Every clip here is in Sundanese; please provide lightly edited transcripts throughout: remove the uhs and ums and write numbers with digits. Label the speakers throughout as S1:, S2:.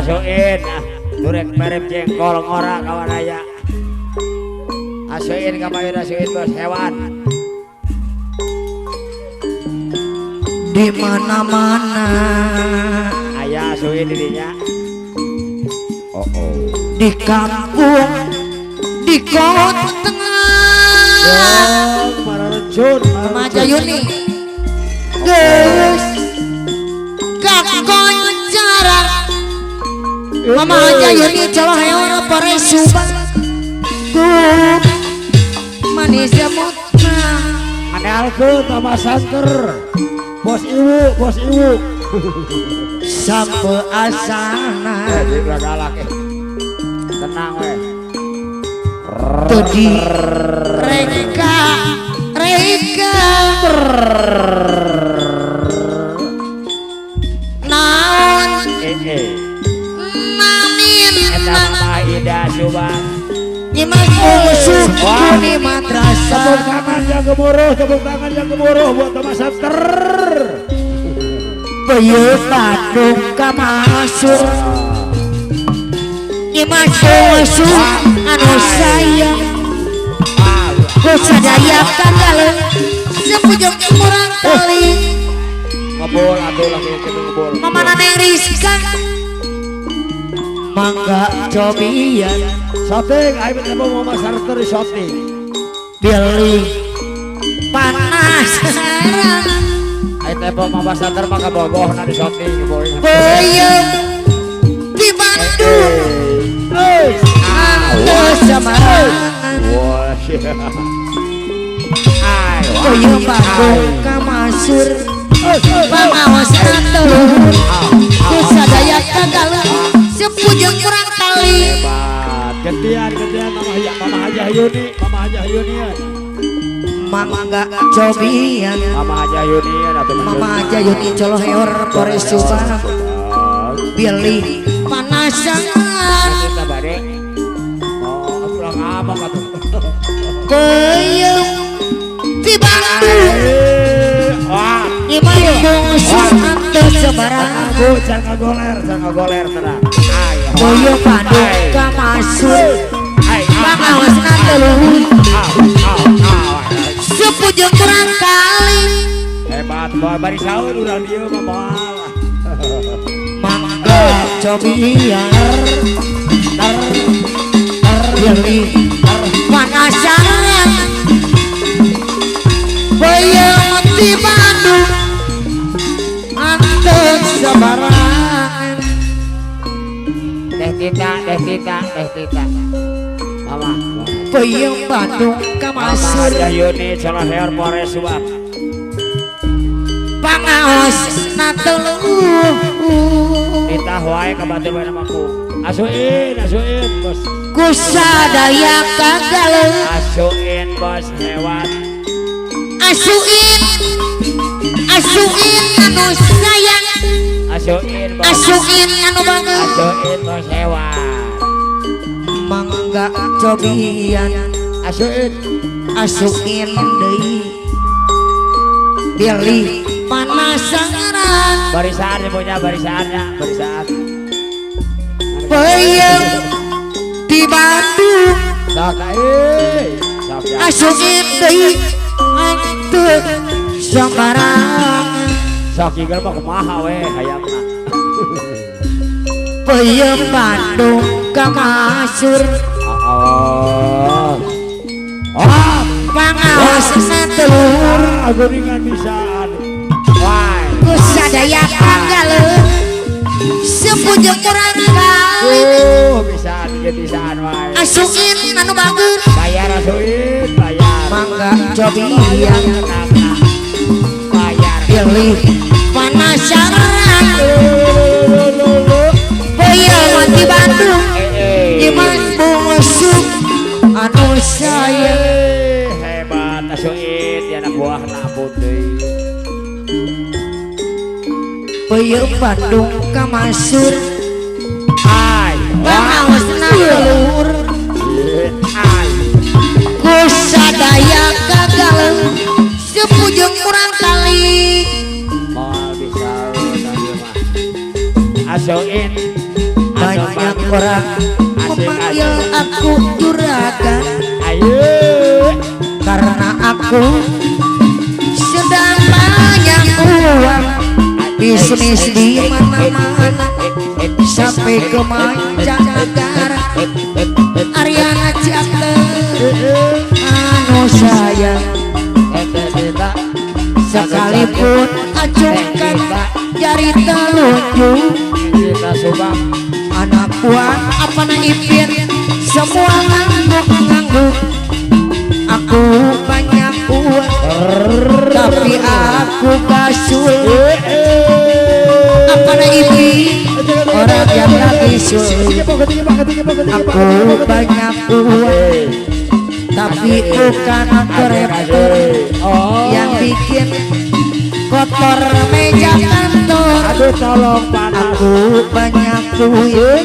S1: asuin. Durek merem jengkol ngora kawan aya. Asuin kamayun asuin bos hewan.
S2: Di mana-mana
S1: aya asuin dirinya. Oh oh.
S2: Di kampung, di kota. Mama Jayuni geus kakoncaran. Mama Jayuni coloheor pare Subang ku manis mutna.
S1: Andalkeun Mama Santer. Bos Iwu, bos Iwu.
S2: Sampe asana.
S1: Galak tenang we.
S2: Teu di reka reka naon namin
S1: eta Mama Ida Subang
S2: nyimak musuh di madrasah.
S1: Tepuk tangan yang gemuruh, tepuk tangan yang gemuruh buat Mama Santer.
S2: Peyeuh Bandung ka masuk nyimak musuh anu sayang ku sadaya kagaleung sepujung kurang kali.
S1: Ngebul atuh lagi kitu ngebul.
S2: Mama Neneng Rizka mangga cobian
S1: syuting ayo teh Mama Santer syuting
S2: bilih panas
S1: ayo teh Mama Santer mah kabogohna di syuting boy.
S2: Peuyeum di Bandung samarangan. Peuyeum Bandung ka Masur pangaosna telur ku sadaya kagaleung sepujung kurang tali.
S1: Hebat gentian gentian Mama Hajah Yuni, Mama Hajah Yuni
S2: mangga cobian
S1: Mama Hajah Yuni
S2: Mama Hajah Yuni coloheor pore Subang bilih panasan. Peuyeum di Bandung nyimak bungsu ante sembarangan.
S1: Jangan ngagoler, jangan ngagoler tenang.
S2: Peuyeum Bandung ka Masur pangaosna teu sepujung kurang kali.
S1: Hebat bari saur urang dieu mah moal.
S2: Mangga cobian bilih panasaran. Peuyeum di Bandung antep sembarangan.
S1: Teh Tita, teh Tita, teh Tita. Mama.
S2: Peuyeum Bandung ka Masur.
S1: Mama Yuni coloheor pore Subang.
S2: Pangaosna teu.
S1: Titah wae ka batur wae namaku. Asuin, asuin bos.
S2: Ku sadaya kagaleung.
S1: Asuin bos hewan.
S2: Asuin, asuin anu sayang.
S1: Asuin bos.
S2: Asuin anu banget.
S1: Asuin bos hewan.
S2: Mangga cobian.
S1: Asuin,
S2: asuin deui. Bilih panasaran.
S1: Barisan punya barisannya, barisan.
S2: Peuyeum di Bandung.
S1: Sok
S2: asuin deui antep sembarangan.
S1: Sok ieu mah kumaha we hayangna.
S2: Peuyeum Bandung ka Masur.
S1: Oh. Oh,
S2: pangaosna telur
S1: guringan bisaan. Wah.
S2: Ku sadaya kagaleung sepujung kurang kali.
S1: Bisaan ieu bisaan wae.
S2: Asuin anu bager.
S1: Bayar asuin, bayar.
S2: Mangga cobian
S1: bayar.
S2: Bilih panasaran. Peuyeum di Bandung nyimak bungsu anu sayang.
S1: Hebat asuin di anak buahna putih.
S2: Peuyeum Bandung ka Masur.
S1: Ay,
S2: pangaosna telur.
S1: Ay.
S2: Ku sadaya kagaleung sepujung kurang kali.
S1: Moal bisa tadi mah. Asuin,
S2: orang memanggil aku juragan.
S1: Ayo.
S2: Karena aku sedang banyak uang, bisnis di mana-mana sampai ke mancanegara. Ariana Ciater anu sayang, sekalipun acungkan jari telunjuk. Anak buah apa naipin semua ngangguk-ngangguk. Aku banyak uang tapi aku gak sulit. Apa naipin orang yang lagi sulit. Aku banyak uang tapi bukan kreditur yang bikin kotor meja kantor.
S1: Aduh tolong panas.
S2: Aku banyak duit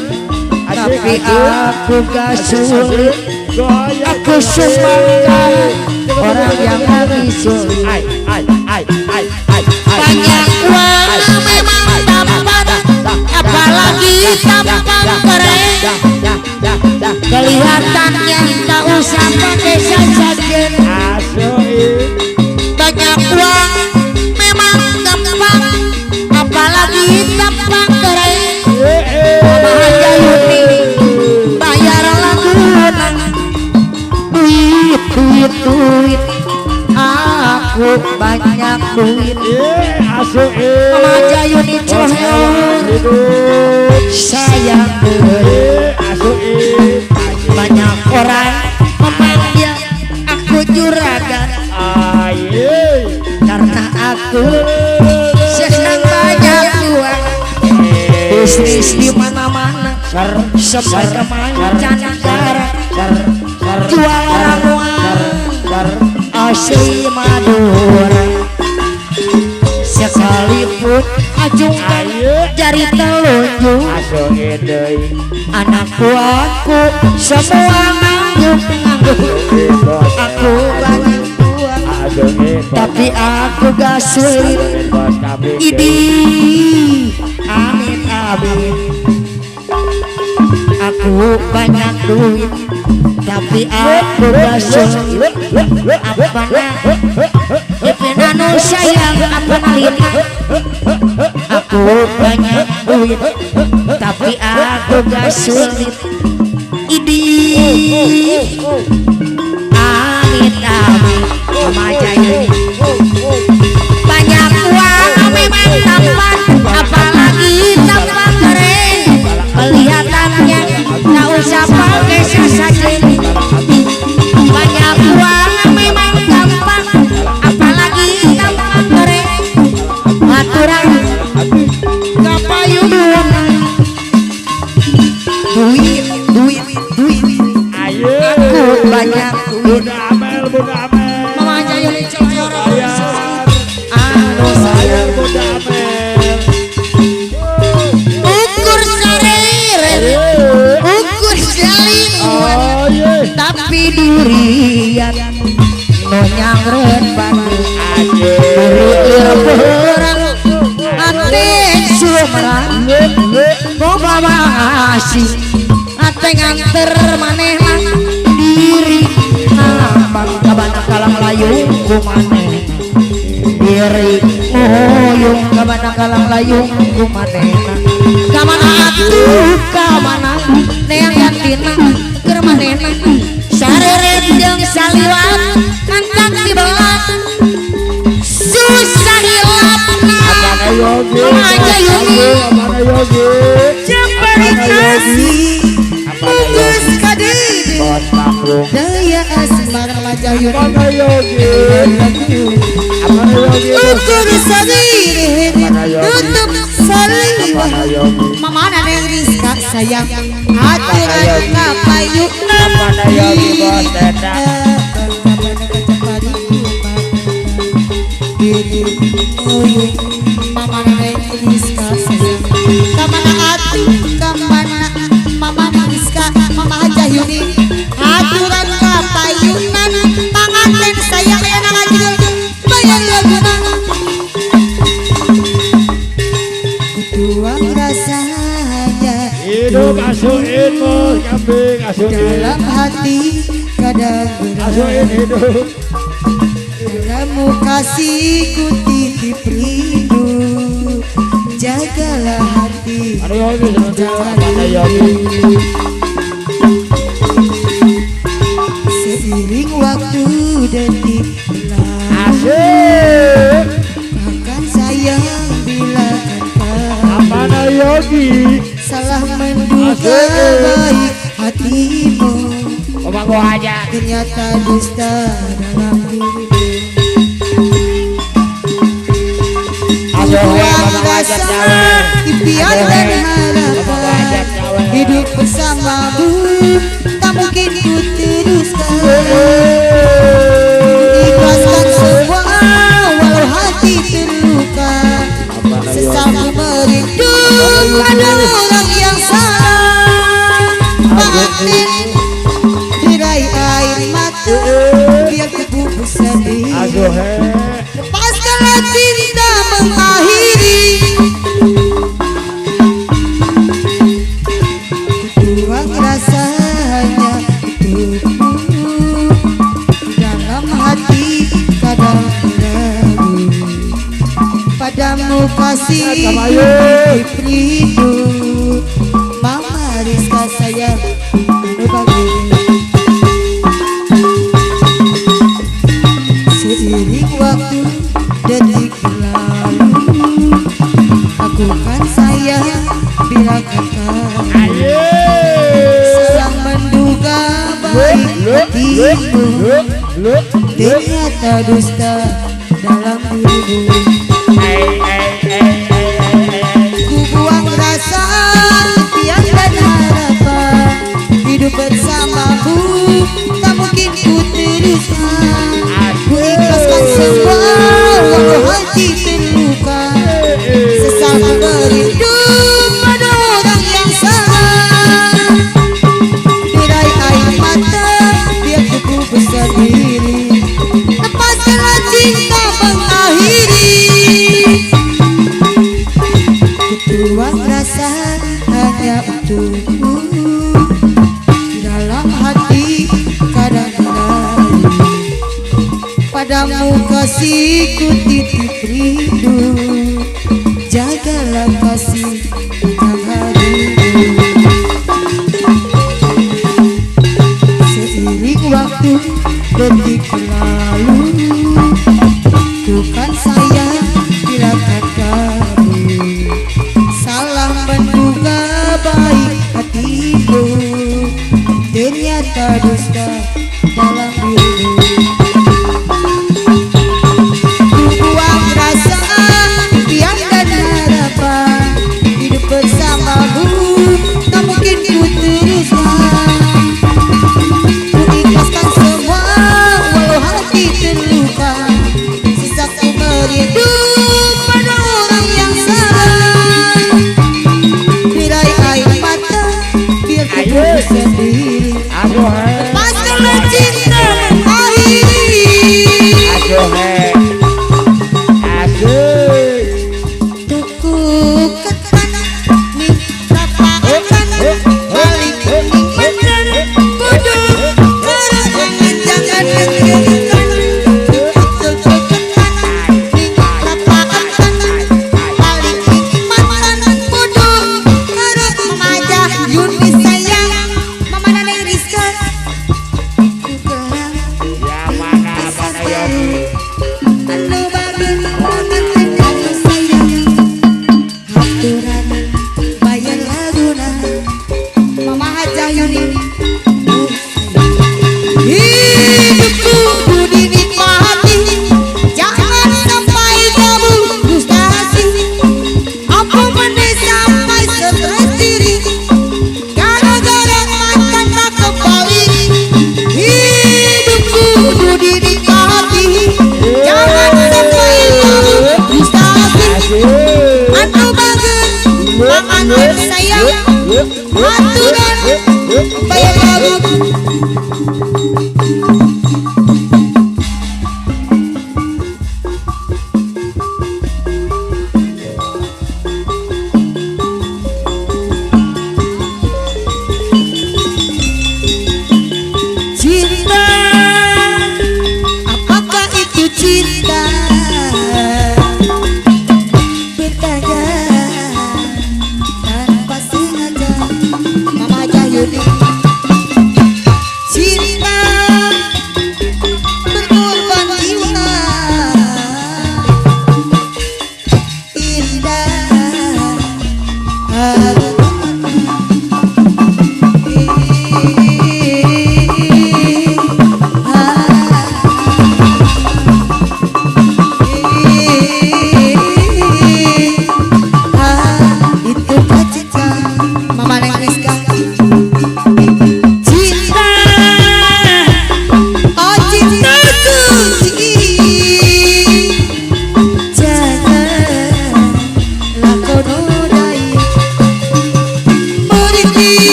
S2: tapi aku gak sulit. Aku sumbangkan orang yang lagi sulit. Banyak uang memang tampan, apalagi tampang keren. Kelihatannya tak usah pakai sajen. Banyak uang memang gampang, apalagi tampang keren. Mama Haja Yuni bayar lagunan. Duit, duit, duit, aku banyak duit. Mama Haja Yuni cohor sayang duit. Banyak orang memanggil aku juragan karena aku sedang banyak uang, bisnis di mana-mana sampai ke mancanegara, jual ramuan asli Madura. Sekalipun acungkan jari telunjuk, anak buahku semua ngangguk-ngangguk. Aku banyak uang tapi aku gak sulit. Idi amin amin. Aku banyak duit tapi aku gak sulit. Apa Ipin anu sayang apa lina. Aku banyak duit tapi aku gak sulit. Idi amin amin. Mama Jaya banyak uang memang tampan, apalagi tampang keren. Kelihatannya tak usah pakai sasajen. Banyak uang memang gampang, apalagi tampang keren. Aturan kapayun duit, duit, duit. Aku banyak duit.
S1: Bunda Amel, Bunda Amel.
S2: Mama Jaya anu sayang
S1: Bunda Amel.
S2: Ukur sarere, ukur saliwan, tapi durian no nyangret batu. Duri perang ate sumerang, bawa asih ate nganter manehna diri nambang kabana kalang layung kumaneh. Diri moyong kabana kalang layung kumanehna. Kamana atuh kamana neang gantina keur manehna. Sareret jeung saliwat mantap dibelat susah hilapna. Mama Haja Yuni
S3: Jember nasi bungkus kadede daya asmar Haja Yuni ukur sadiri tutup saliwat. Mama Neng Rizka sayang aturan kapayu Mama Neng Rizka sayang. Kamana atuh kamana Mama Rizka Mama Haja Yuni aturan kapayunan panganten sayang aya ngajul bayar laguna kutuang rasanya.
S1: Hidup asuin bos kambing asuin.
S3: Dalam hati kadang
S1: asuin hidup.
S3: Kamu kasihku titip rindu. Jagalah hati. Jangan rindu. Seiring waktu detik berlalu, bahkan sayang bila tanpa
S1: Yogi
S3: salah menduga baik hatimu. Ternyata dusta dalam dirimu. Buang rasa impian dan harapan hidup bersamamu tak mungkin ku teruskan. Ikhlaskan semua walau hati terluka. Sesal merindu pada orang yang salah. Maafin derai air mata biar ku bersedih. Lepaskanlah cinta mengakhiri. Kutuang rasa hanya untukmu. Dalam hati kadang ragu. Padamu kasih titip rindu. Mama Rizka sayang anu bagus. Seiring waktu detik berlalu, aku kan sayang bila kata salah menduga baik hatimu. Ternyata dusta dalam dirimu. Ku buang rasa impian dan harapan hidup bersamamu tak mungkin ku teruskan. Ku ikhlaskan semua walau hati terluka. Sesal merindu pada orang yang salah. Derai air mata biar ku bersendiri. Lepaskanlah cinta mengakhiri. Kutuang rasa hanya untukmu. Dalam hati kadang-kadang padamu kasihku titip rindu. Jagalah kasih jangan rindu. Seiring waktu detik berlalu, bukan sayang bila katamu salah menduga baik hatimu. Ternyata dusta dalam dirimu. Buang rasa impian dan harapan hidup bersamamu tak mungkin ku teruskan. Ku ikhlaskan semua walau hati terluka. Sesat ku merindu pada orang yang salah. Derai air mata biar ku bersendiri. Lepaskanlah cinta mengakhiri. Tuku ketan minta pakan balik bener kudu terus jangan deg-degan. Tuku ketan minta pakan balik mantan kudu terus memajah Yuni sayang Mama Nani Rizka. Ku gelang
S1: ya mana mana Yogi.
S3: Anu bagus anu sayang. Aturan bayar laguna Mama Hajah Yuni. Hidupku dinikmati, jangan sampai kamu frustasi. Apa meneh sampai stres diri gara-gara mantan tak kembali. Hidupku dinikmati, jangan sampai kamu frustasi. Anu bagus mangan sayang. Aturan bayar lagu.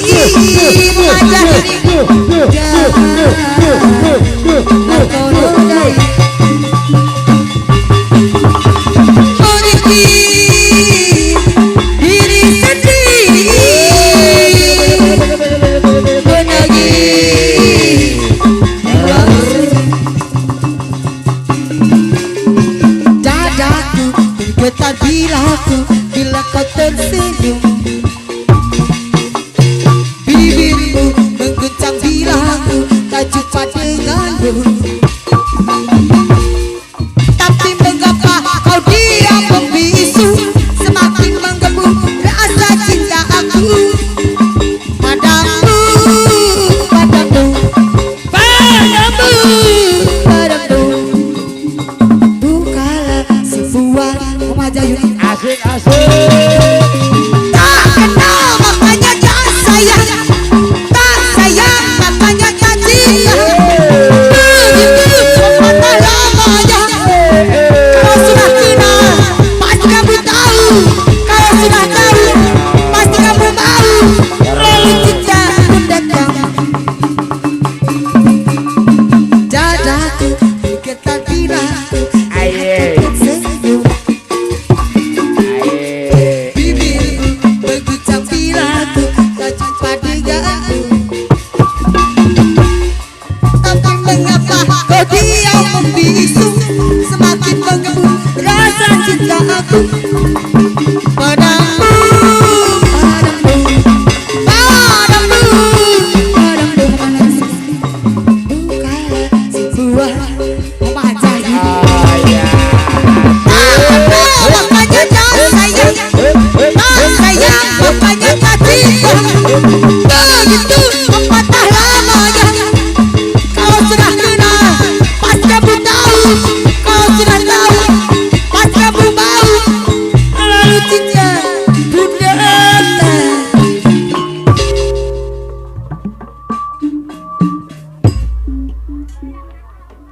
S3: Mama Yuni, jangan kau nodai. Diri sendiri menagih jiwa sunyi. Dadaku bergetar bila kau tersenyum. Bibirmu mengguncang bila ku tak jumpa denganmu. Tapi mengapa kau diam membisu? Semakin menggebu rasa cinta aku padamu, padamu, padamu, padamu. Bukalah sebuah Mama Yuni.
S1: Asik asik.
S3: Tak kenal makanya tak sayang, tak sayang makanya tak cinta. Begitu pepatah lamanya. Kalau sudah kenal pasti kamu tahu, kalau sudah tahu pasti kamu mau. Lalu cinta pun datang. Dadaku bergetar bila
S1: Aye.
S3: tersenyum.
S1: Aye.
S3: Bibirmu berguncang bila ku tak jumpa denganmu. Tapi mengapa kau diam membisu? Semakin menggebu rasa cinta aku.